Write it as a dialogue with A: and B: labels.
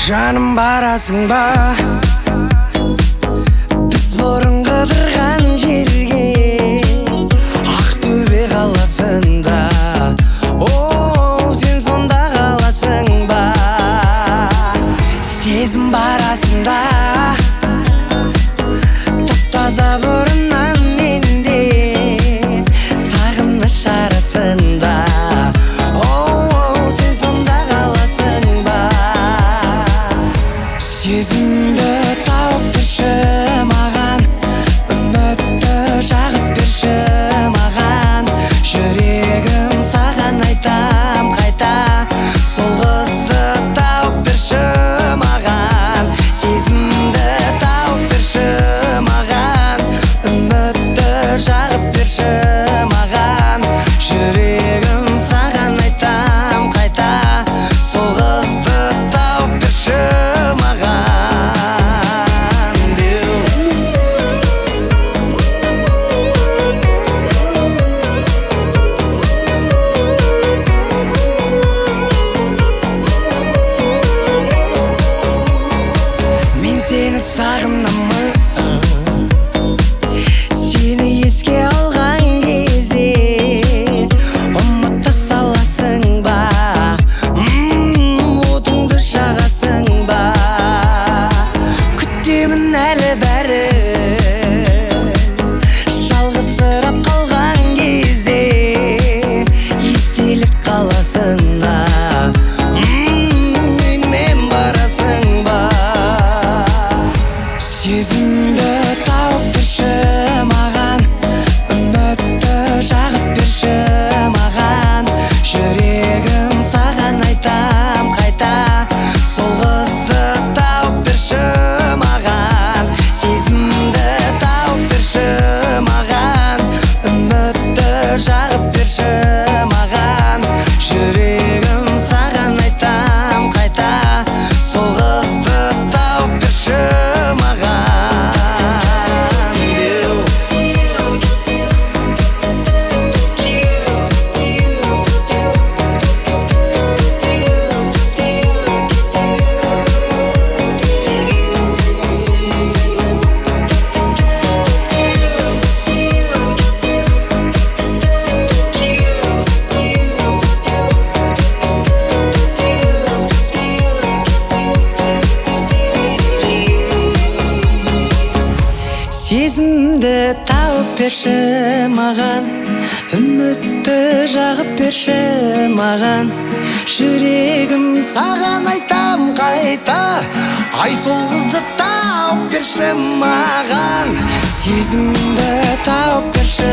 A: Жаным барасың ба? Біз бұрын қыдырған жерге, Ақтөбе қаласында. О, сен сонда қаласың ба? Сезім барасында, тап-таза бұрыннан менде, сағыныш арасында. О, сен сонда қаласың ба? Сезімді тауып берші маған, үмітті жағып берші маған. Жүрегім саған айтам қайта, сол қызды тауып берші маған. Сезімді тауып берші маған, үмітті жағып берші маған. Жүрегім саған айтам қайта, сол қызды тауып берші маған. Мен сені сағынамын, сені еске алған кезде ұмыта саласың ба? Отыңды жағасың ба? Күтемін әлі бәрі, жалғызсырап қалған кезде естелік қаласына. Менімен барасың ба? Сезімді тауып берші маған, үмітті жағып берші маған. Жүрегім саған айтам қайта, сол қызды тауып берші маған. Сезімді тауып берші маған, үмітті жағып берші маған. Жүрегім саған айтам қайта, сол қызды тауып берші маған. Сезімді тауып берші маған, үмітті жағып берші маған. Жүрегім саған айтам қайта, ай сол қызды тауып берші маған. Сезімді тауып берші